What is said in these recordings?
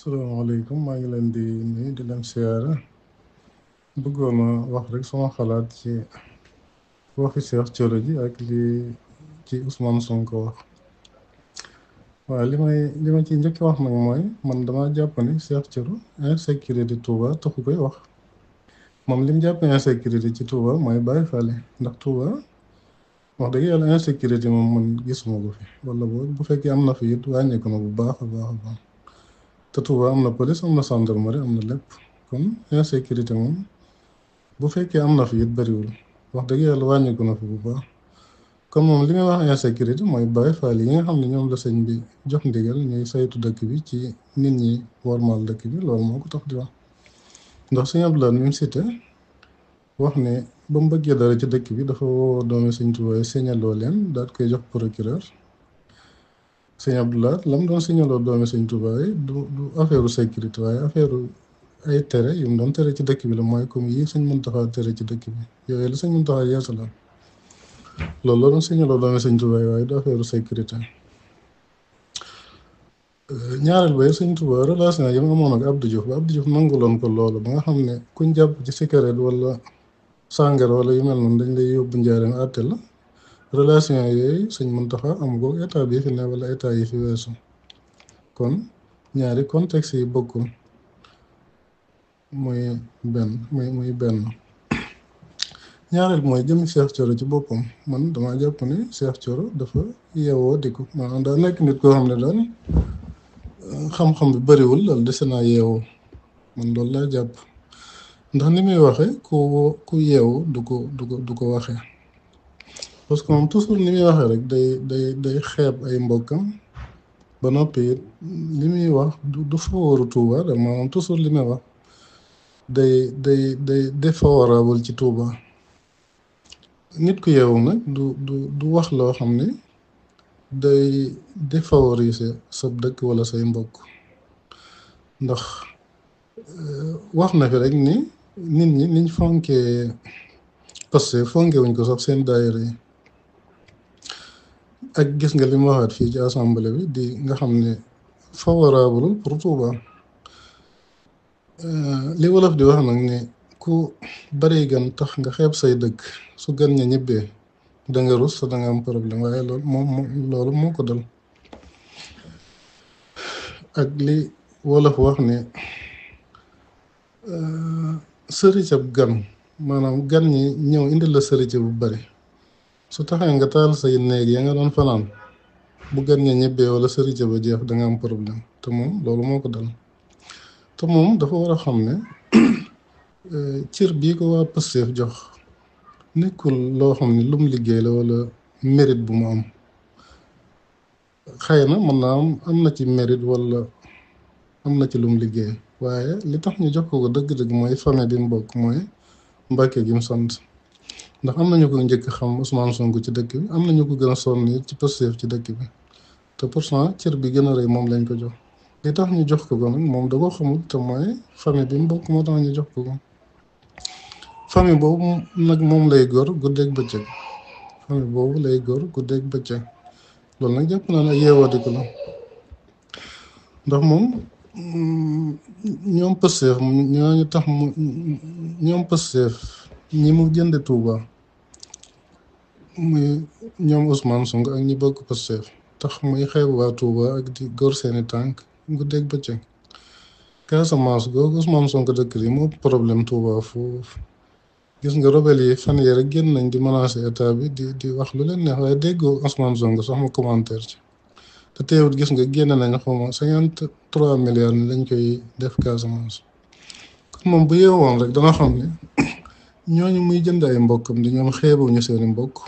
salaamaaleykum maa ngi leen di nuyu di leen siyaare bëggoon a wax rek sama xalaat ci waxi Cheikh Thioro ji ak li ci Ousmane Sonko wax. waaw li ma ci njëkk wax nag mooy man dama jàpp ni Cheikh Thioro insécurité Touba taxu koy wax moom li mu jàpp insécurité ci Touba mooy Baye Fall ndax Touba wax dëgg yàlla insécurité moom man gisuma ko fi wala bu fekkee am na fi it wàññeeku na bu baax a baax a baax. te Touba am na police am na gendarmerie am na lépp kon insécurité moom bu fekkee am na fi it bëriwul wax dëgg yàlla wàññiku na fi bu baax kon moom li may wax insécurité mooy Baay Faal yi nga xam ne ñoom la sëñ bi jox ndigal ñuy saytu dëkk bi ci nit ñi wormaal dëkk bi loolu moo ko tax di wax ndax sëñ Abdoulaye mi mu cité wax ne ba mu bëggee dara ci dëkk bi dafa woo doomi sëñ Touba yi signaloo leen daal koy jox procureur sëñ Abdoulaye la mu doon signaloo doomi sëñ Touba yi du affaire sécurité waaye affaire ay tere yu mu doon tere ci dëkk bi la mooy comme yi sëñ Muntaxa tere ci dëkk bi yooyu la sëñ Muntaxa yeesa la loolu la doon signaloo doomi sëñ Touba yi waaye du affaire sécurité ñaareel ba sëñ Touba relation yi mu amoon ak Abdou Diouf ba Abdou Diouf nanguloon ko loolu ba nga xam ne kuñ jàpp ci cigarette wala sàngara wala yu mel noonu dañ lay yóbbu njaareem àtte la relation yooyu sëñ Muntaxa am ko état bi fi ne wala état yi fi weesu kon ñaari contexte yi bokkul muy benn ñaareel mooy jëmi Cheikh Thioro ci boppam man dama jàpp ni Cheikh Thioro dafa yeewoo diku maanaam daa nekk nit koo xam ne daal xam-xam bi bëriwul daal dese naa yeewoo man loolu laa jàpp ndax ni muy waxe ku yeewu du ko waxe parce que moom toujours ni muy waxee rek day xeeb ay mbokkam ba noppi li muy wax du fawooru Touba da maanaam toujours li muy wax day défavorable ci Touba nit ku yeewu nag du wax loo xam ne day défavoriser sa dëkk wala say mbokk ndax wax na fi rek ni nit ñi niñ fonkee parce que fonke wuñ ko sax seen daayira yi ak gis nga li mu waxaat fii ci assemblée bi di nga xam ne favorable pour Touba li wolof di wax nag ne ku bari gan tax nga xeeb say dëkk su gan ña ñibbee da nga rus sa da nga am problème waaye loolu moo ko dal ak li wolof wax ne sëricab gan maanaam gan ñi ñëw indi la sërice bu bari su taxee nga taal say néeg ya nga doon fanaan bu gan ña ñibbee wala sërice ba jeex da nga am problème te moom loolu moo ko dal te moom dafa war a xam ne cër bii ko waa Pastef jox nekkul loo xam ne lu mu liggéey la wala mérite bu mu am xëy na mën naa am na ci mérite wala am na ci lu mu liggéey waaye li tax ñu jox ko dëgg-dëgg mooy famille bi mu bokk mooy Mbàkke gi mu sant ndax am nañu ko njëkk xam Ousmane Sonko ci dëkk bi am nañu ko gën a sonn it ci Pastef ci dëkk bi te pourtant cër bi gën a rëy moom lañ ko jox li tax ñu jox ko nag moom da ko xamul te mooy famille bi mu bokk moo tax ñu jox ko famille boobu nag moom lay góor guddeeg bëccëg famille boobu lay góor guddeeg bëccëg loolu nag jàpp naa ne yeewoo di ko la ndax moom ñoom Pastef ñooñu tax ñoom Pastef ñi mu jënde Touba muy ñoom Ousmane Sonko ak ñi bokk Pastef tax muy xeeb waa Touba ak di góor seeni tànk guddeeg bëccëg Casamance googu Ousmane Sonko dëkk yi moo problème Touba foofu gis nga rebelle yi fan yii rek génn nañ di menacer état bi di wax lu leen neex waaye déggoo Ousmane Sonko sax mu commentaire ci te teewut gis nga génn nañ xawma 53 milliards ni lañ koy def Casamance kon moom bu yeewoon rek dana xam ne ñooñu muy jënd ay mbokkam di ñoom xeebuñu seeni mbokk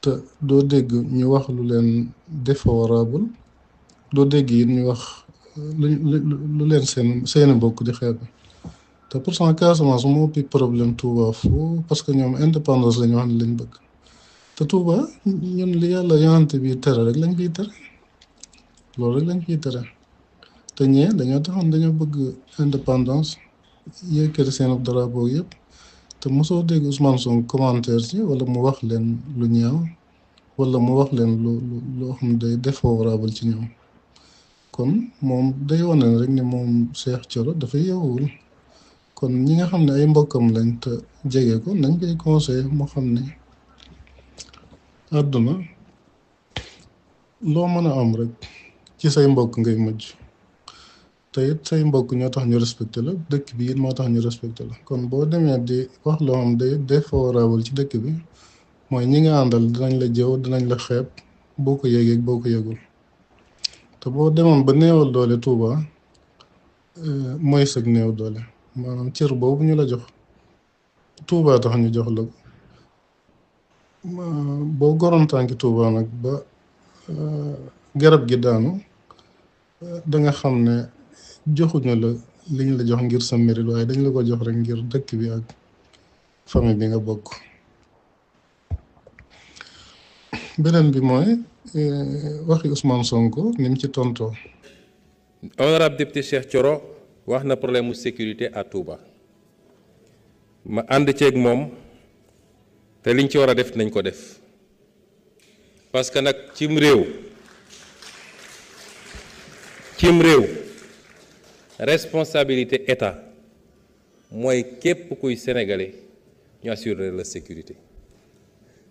te doo dégg ñu wax lu leen défavorable doo dégg it ñu wax lu leen seeni mbokk di xeeb te pourtant Casamance moo ëppi problème Touba foofu parce que ñoom indépendance la ñu wax ne lañ bëgg te Touba ñun li yàlla yonante bi tere rek lañ fiy tere loolu rek lañ fiy tere te ñee dañoo taxoon dañoo bëgg indépendance yëkkati seen drapeau yëpp te mosoo dégg Ousmane Sonko commentaire ci wala mu wax leen lu ñaaw wala mu wax leen loo xam ne day défavorable ci ñoom kon moom day wane rek ni moom Cheikh Thioro dafa yeewul kon ñi nga xam ne ay mbokkam lañ te jege ko nañ koy conseillé moo xam ne àdduna loo mën a am rek ci say mbokk ngay mujj te it say mbokk ñoo tax ñu respecté la dëkk bi it moo tax ñu respecté la kon boo demee di wax loo xam day défavorable ci dëkk bi mooy ñi nga àndal dinañ la jëw dinañ la xeeb boo ko yëgee boo ko yëgul te boo demoon ba néewal doole Touba mooy sëg néew doole maanaam cër boobu ñu la jox Touba tax ñu jox la ko boo goroon tànki Touba nag ba garab gi daanu da nga xam ne joxuñu la liñ la jox ngir sa mérite waaye dañ la ko jox rek ngir dëkk bi ak famille bi nga bokk. beneen bi mooy waxi Ousmane Sonko ni mu ci tontoo. Honorable député Cheikh Thioro wax na problème mu sécurité à Touba ma ànd ceeg moom te liñ ci war a def nañ ko def parce que nag cim réew responsabilité état mooy képp kuy sénégalais ñu assurer la sécurité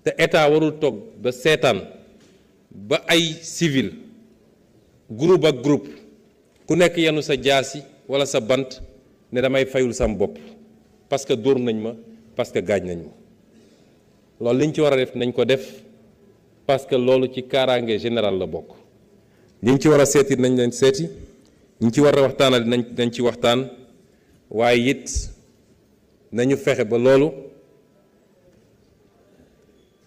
te état warul toog ba seetaan ba ay civil groupe ak groupe ku nekk yenu sa jaasi walla sa bant ne damay fayul sam bopp parce que dóor nañ ma parce que gaañ nañ ma loolu liñ ci war a def nañ ko def parce que loolu ci kaaraange général la bokk liñ ci war a seeti nañ leen seeti ñu ci war a waxtaanal nañ ci waxtaan waaye it nañu fexe ba loolu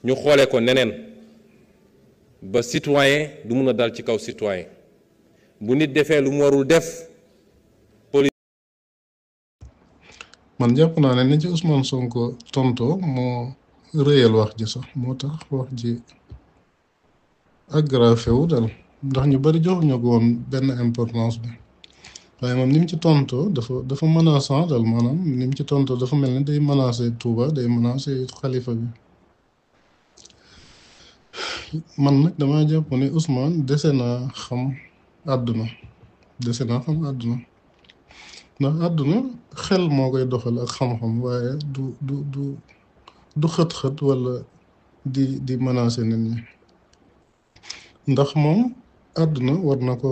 ñu xoolee ko neneen ba citoyen du mun a dal ci kaw citoyen bu nit defee lu mu warul def police. man jàpp naa ne ni ci Ousmane Sonko tontoo moo rëyal wax ji sax moo tax wax ji aggravé wu dal ndax ñu bari joxuñu ko woon benn importance bi waaye moom ni mu ci tontoo dafa menaçant dal maanaam ni mu ci tontoo dafa mel ni day menacé Touba day menacé xalifa bi man nag damaa jàpp ne Ousmane dese naa xam àdduna ndax àdduna xel moo koy doxal ak xam-xam waaye du xët-xët walla di menacer nit ñi ndax moom àdduna war na ko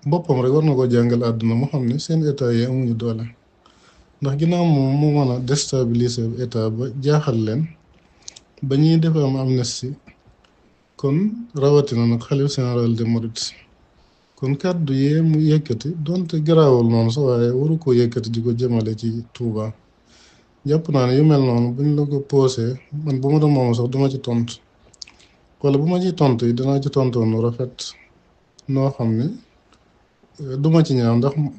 boppam rek war na ko jàngal àdduna mu xam ne seen état yi amuñu doole ndax ginnaaw moom mu mën a déstabiliser état ba jaaxal leen ba ñuy defee am amnistie kon rawatina nag xalif général des mourides kon kàddu yee mu yëkkati donte garaawul noonu sax waaye waru koo yëkkati di ko jëmale ci Touba jàpp naa ne yu mel noonu buñ la ko posé man bu ma doon moom sax duma ci tontu wala bu ma ciy tontu yi dinaa ci tontu nu rafet noo xam ne duma ci ñaaw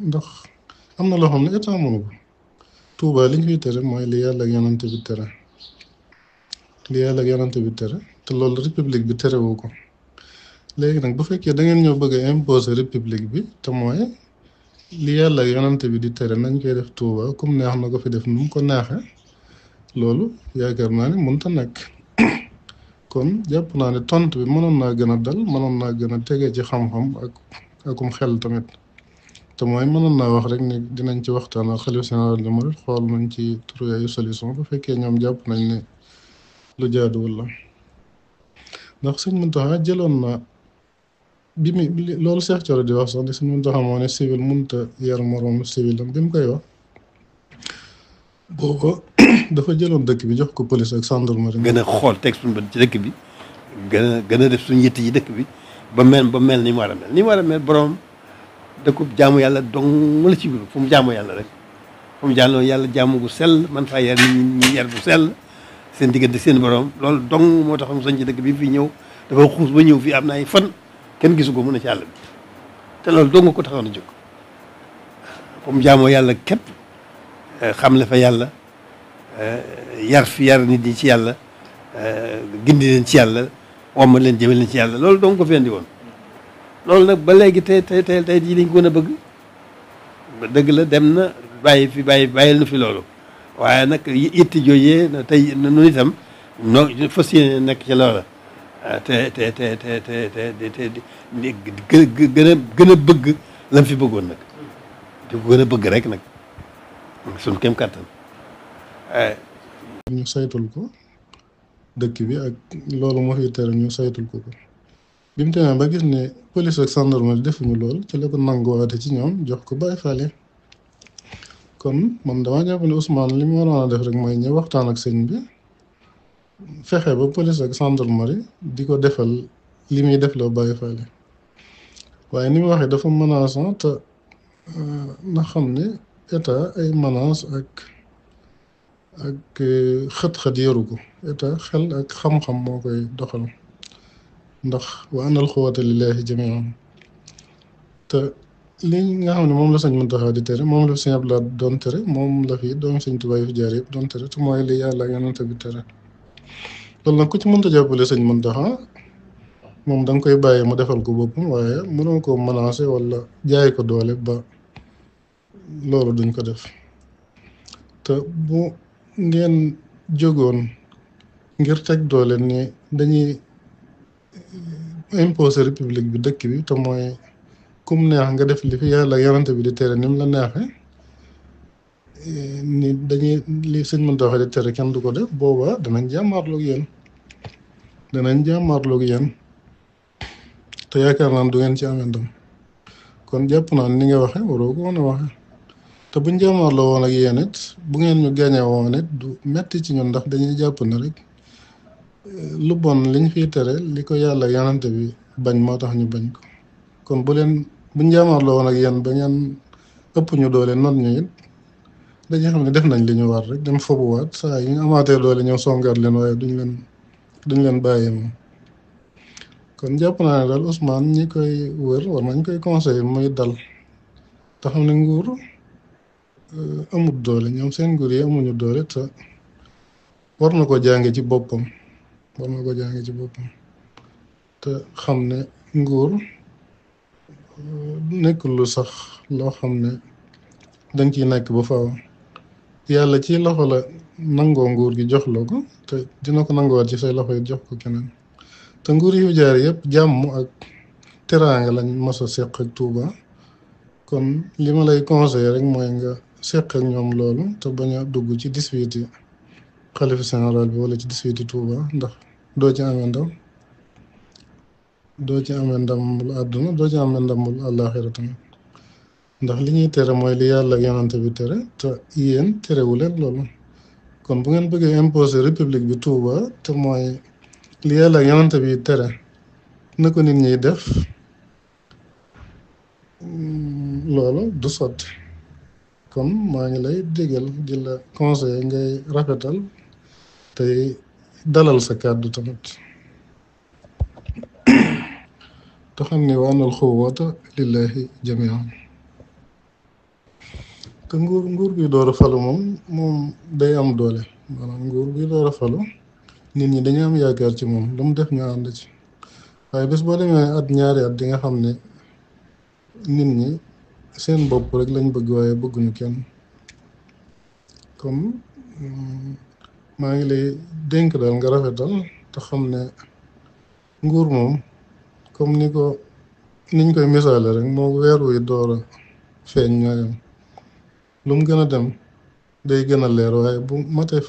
ndax am na loo xam ne état mënu ko Touba li ñu fiy tere mooy li yàlla ak yonante bi tere te loolu république bi terewu ko léegi nag bu fekkee da ngeen ñoo bëgg a imposer république bi te mooy li yàlla ak yonante bi di tere nañ koy def Touba comme neex na ko fi def nu mu ko neexee loolu yaakaar naa ne mënta nekk kon jàpp naa ne tontu bi mënoon naa gën a dal mënoon naa gën a tege ci xam-xam akum xel tamit te mooy mënoon naa wax rek ni dinañ ci waxtaan ak xalifa général des mourides xool nañ ci trouver ay solution bu fekkee ñoom jàpp nañ ne lu jaaduwul la ndax Sëñ Muntaxa jëloon na bi mu loolu Cheikh Thioro di wax sax di Sëñ Muntaxa moo ne civil mënta yar moroom civil am bi mu koy wax booba dafa jëloon dëkk bi jox ko police ak gendarmerie. gën a xool teg suñu bët ci dëkk bi gën a def suñu yitt yi dëkk bi ba mel ni mu war a mel borom dëkkub jaamu yàlla dong la ci biir fu mu jaamu yàlla rek fu mu jaamu yàlla jaamu gu sell man faa yar nit ñi yar bu sell seen diggante seen borom loolu dong moo tax mu sañ ci dëkk bi fii ñëw dafa xuus ba ñëw fii am na ay fan kenn gisu ko mën a ci àll bi te loolu dong ko taxaw na jóg fu mu jaamoo yàlla képp xam la fa yàlla yar nit ñi ci yàlla gindi leen ci yàlla womma leen jëme leen ci yàlla loolu dong ko fi andi woon loolu nag ba léegi tey jii lañ ko gën a bëgg dëgg la dem na bàyyil na fi loolu waaye nag itti joojee tey nu itam noo fas yéene nekk ci loola gën a bëgg lam fi bëggoon nag di ko gën a bëgg rek nag suñu kéem kàttan ñu saytul ko dëkk bi ak loolu moo fi tere ñu saytul ko bi mu demee ba gis ne police ak gendarmerie defuñu lool ci la ko nanguwaate ci ñoom jox ko Baay Faal yi kon man damaa jàpp ne Ousmane li mu waroon a def rek mooy ñëw waxtaan ak sëñ bi fexe ba police ak gendarmerie di ko defal li muy def la Baay Faal yi waaye ni mu waxee dafa menaçant te na xam ne état ay menace ak xët-xët yaru ko état xel ak xam-xam moo koy doxal ndax wa anal quwwata lillahi jamian te li nga xam ne moom la sëñ Muntaxa di tere moom la fi sëñ Abdulaay doon tere moom la fi doomu sëñ Tuubaa yi fi jaar yëpp doon tere te mooy li yàlla ak yonent bi tere loolu nag ku ci mënta jàppale sëñ Muntaxa moom da nga koy bàyyi mu defal ko boppam waaye mënoo koo menacé wala jaay ko doole ba loolu duñ ko def te bu ngeen jógoon ngir teg doole ni dañuy imposer république bi dëkk bi te mooy kum neex nga def li fi yàlla yonante bi di tere ni mu la neexe ni dañuy li sëñ Muntaxa di tere kenn du ko def boobaa danañ jàmmaarloog yéen te yaakaar naa du ngeen ci amee ndam kon jàpp naa ni nga waxe waroo ko woon a waxe te buñ jàmmaarloo woon ak yéen it bu ngeen ñu gañe woon it du metti ci ñun ndax dañuy jàpp ne rek lu bon liñ fiy tere li ko yàlla yonante bi bañ moo tax ñu bañ ko kon buñ jàmmaarloo woon ak yéen ba ngeen ëpp ñu doole not ñu it dañuy xam ne def nañ li ñu war rek dem fobuwaat saa yi ñu amaatee doole ñëw songaat leen waaye duñ leen bàyyi moom kon jàpp naa ne daal Ousmane ñi koy wër war nañ koy conseiller muy dal te xam ne nguur amut doole ñoom seen nguur yi amuñu doole te war na ko jànge ci boppam te xam ne nguur nekkul lu sax loo xam ne dañ ciy nekk ba faaw yàlla ci loxo la nangoo nguur gi jox la ko te dina ko nanguwaat ci say loxo yi jox ko keneen te nguur yu jaar yëpp jàmm ak teraanga lañ mos a seq ak Touba kon li ma lay conseiller rek mooy nga seq ak ñoom loolu te bañ a dugg ci 18 xalifa général bi wala ci 18 Touba ndax doo ci amee ndamul àdduna doo ci amee ndamul àllaaxira tamit ndax li ñuy tere mooy li yàlla ak yonante bi tere te yéen terewu leen loolu kon bu ngeen bëggee imposer république bi Touba te mooy li yàlla ak yonante bi tere na ko nit ñiy def loolu du sotti kon maa ngi lay déggal di la conseiller ngay rafetal tey dalal sa kàddu tamit te xam ni wa anal quwwata lillahi jamian te nguur bi door a falu moom day am doole maanaam nguur bi door a falu nit ñi dañu am yaakaar ci moom lu mu def ñu ànd ci waaye bés boo demee at ñaari at di nga xam ne nit ñi seen bopp rek lañ bëgg waaye bëgguñu kenn comme maa ngi lay dénk daal nga rafetal te xam ne nguur moom comme niñ koy misaale rek moo weer wi door a feeñ ñooyam lu mu gën a dem day gën a leer waaye bu matee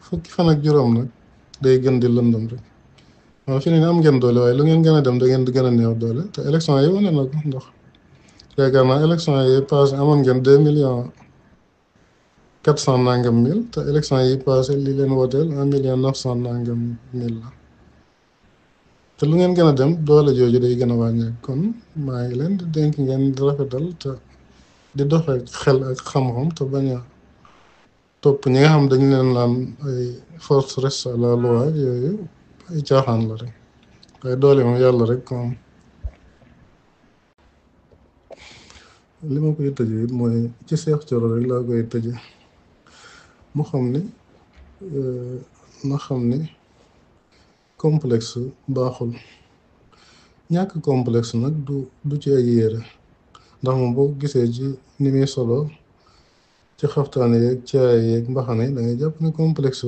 fukki fan ak juróom nag day gën di lëndëm rek waaw fi ne am ngeen doole waaye lu ngeen gën a dem da ngeen di gën a néew doole te élection yi wane na ko ndax yaakaar naa élection yi passé amoon ngeen 2,400,000 nangam mille te élection yi passé li leen wooteel 1,900,000 nangam mille la te lu ngeen gën a dem doole jooju day gën a wàññeeku kon maa ngi leen di dénk ngeen di rafetal te di doxe xel ak xam-xam te bañ a topp ñi nga xam dañu leen naan ay force reste à la loi yooyu ay caaxaan la rek waaye doole moom yàlla rek ko am li ma koy tëje it mooy ci Cheikh Thioro rek laa koy tëje mu xam ne na xam ne complexe baaxul ñàkk complexe nag du ci ay yére ndax moom boo gisee ci ni muy solo ci xaftaane yeeg caay yeeg mbaxane da ngay jàpp ne complexe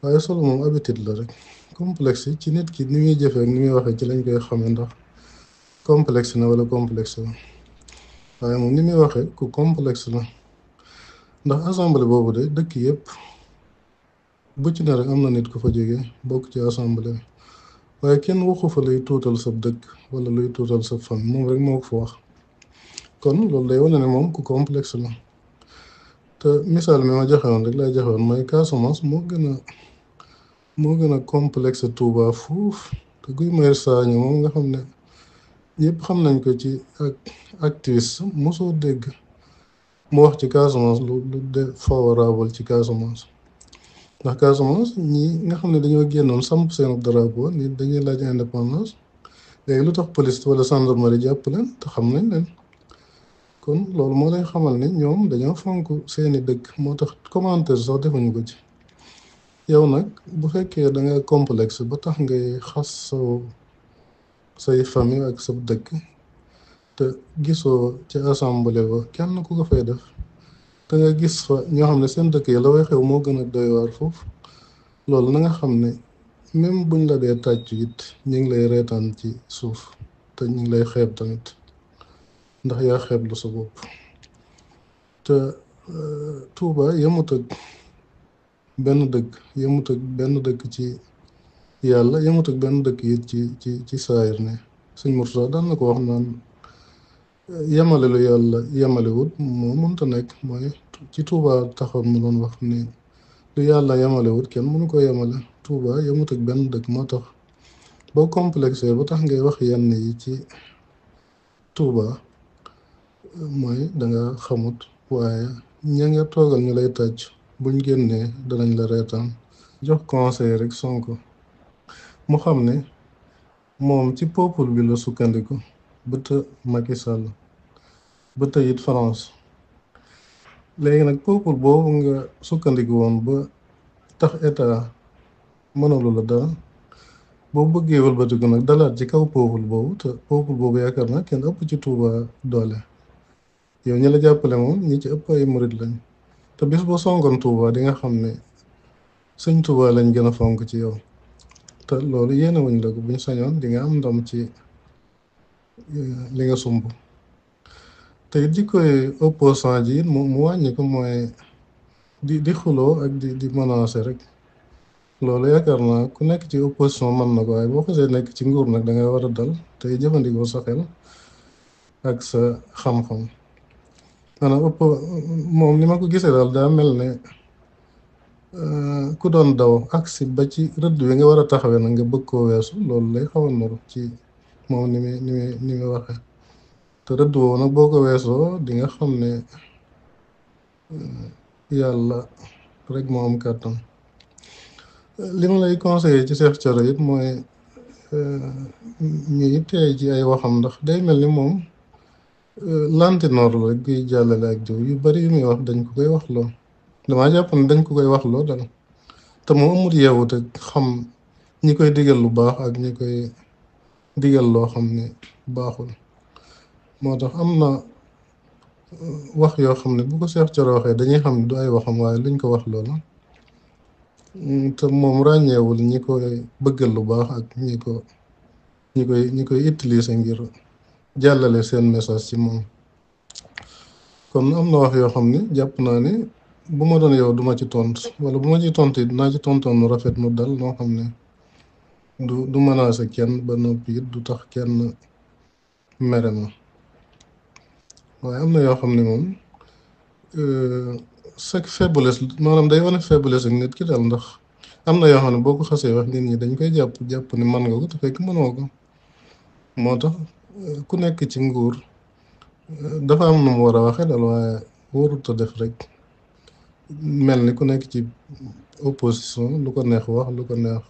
waaye solo moom habitude la rek complexe ci nit ki ni muy jëfee ak ni muy waxee ci lañ koy xamee ndax complexe na wala complexe la waaye moom ni muy waxee ku complexe la ndax assemblée boobu de dëkk yëpp bu ci ne rek am na nit ku fa jógee bokk ci assemblée waaye kenn waxu fa luy tuutal sab dëkk wala luy tuutal sab famille moom rek moo ko fa wax kon loolu day wane ne moom ku complexe la te misaal mi ma joxe woon rek lay joxe woon mooy Casamance moo gën a complexe Touba fuuf te Guy Marius Sagna moom nga xam ne ñëpp xam nañ ko ci ak activiste mosoo dégg mu wax ci Casamance lu de favorable ci Casamance ndax Casamance ñi nga xam ne dañoo génnoon samp seen drapeau ni dañuy laaj indépendance léegi lu tax police wala gendarmerie jàpp leen te xam nañ leen kon loolu moo lay xamal ne ñoom dañoo fonk seeni dëkk moo tax commentaire sax defuñu ko ci yow nag bu fekkee da nga complexe ba tax ngay xas say famille ak sa dëkk te gisoo ci assemblée ba kenn ku ko fay def te nga gis fa ñoo xam ne seen dëkk yi la way xew moo gën a doy waar foofu loolu na nga xam ne même buñ la dee tàcc it ñu ngi lay reetaan ci suuf te ñu ngi lay xeeb tamit ndax yaa xeeblu sa bopp te Touba yemut ak benn dëkk ci yàlla yemut ak benn dëkk it ci saayir ne Sëñ Murtada daan na ko wax naan yemale lu yàlla yemalewut moo mënta nekk mooy ci Touba taxoon mu doon wax ni lu yàlla yemalewut kenn mënu ko yemale Touba yemut ak benn dëkk moo tax boo complexé ba tax ngay wax yenn yi ci Touba mooy danga xamut waaye ña nga toogal ñu lay tàcc buñ génnee danañ la reetaan jox conseil rek Sonko mu xam ne moom ci peuple bi la sukkandiku bëta Macky Sall bëta it France léegi nag peuple boobu nga sukkandiku woon ba tax état mënalu la dara boo bëggee wëlbatiku nag dalaat ci kaw peuple boobu te peuple boobu yaakaar na kenn ëpp ci Touba doole yow ñi la jàppale moom ñi ci ëpp ay murit lañ te bis boo songoon Touba di nga xam ne sëñ Touba lañ gën a fonk ci yow te loolu yéene wuñ la ko buñ sañoon di nga am ndam ci li nga sumb te it jikkoy opposant ji it mu wàññi ko mooy di xuloo ak di menacer rek loolu yaakaar naa ku nekk ci opposition mën na ko waaye boo xasee nekk ci nguur nag da ngay war a dal tey jëfandikoo sa xel ak sa xam-xam maanaam moom ni ma ko gisee daal daa mel ne ku doon daw agsi ba ci rëdd wi nga war a taxawee nag nga bëgg koo weesu loolu lay xaw a noru ci moom ni muy waxee te rëdd woowu nag boo ko weesoo di nga xam ne yàlla rek moo am kàttan li ma lay conseillé ci Cheikh Thioro it mooy ñuy teey ci ay waxam ndax day mel ni moom lantinoor la rek guy jàllale ak jiw yu bari yu muy wax dañ ko koy wax loo damaa jàpp ne dañ ko koy wax loo dal te moo amut yeewu te xam ñi koy digal lu baax ak ñi koy digal loo xam ne baaxul moo tax am na wax yoo xam ne bu ko Cheikh Thioro waxee dañuy xam ne du ay waxam waaye luñ ko wax loola te moom ràññeewul ñi koy bëggal lu baax ak ñi koy utiliser ngir jàllale seen message ci moom kon am na wax yoo xam ne jàpp naa ne bu ma doon yow duma ci tontu wala bu ma ci tontu it dinaa ci tontoon nu rafet mu dal noo xam ne du menacer kenn ba noppi it du tax kenn mere ma waaye am na yoo xam ne moom chaque faiblesse maanaam day wane faiblesse ak nit ki daal ndax am na yoo xam ne boo ko xasee wax nit ñi dañ koy jàpp ni mën nga ko te fekk mënoo ko moo tax ku nekk ci nguur dafa am nu mu war a waxee daal waaye warut a def rek mel ni ku nekk ci opposition lu ko neex wax lu ko neex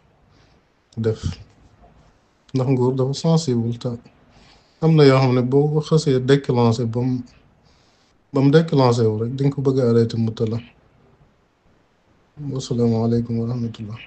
def ndax nguur dafa sensible te am na yoo xam ne boo ko xasee déclenché ba mu déclenché wu rek di nga ko bëgg a arrêté mu tëla wasalaamaaleykum wa rahmatullah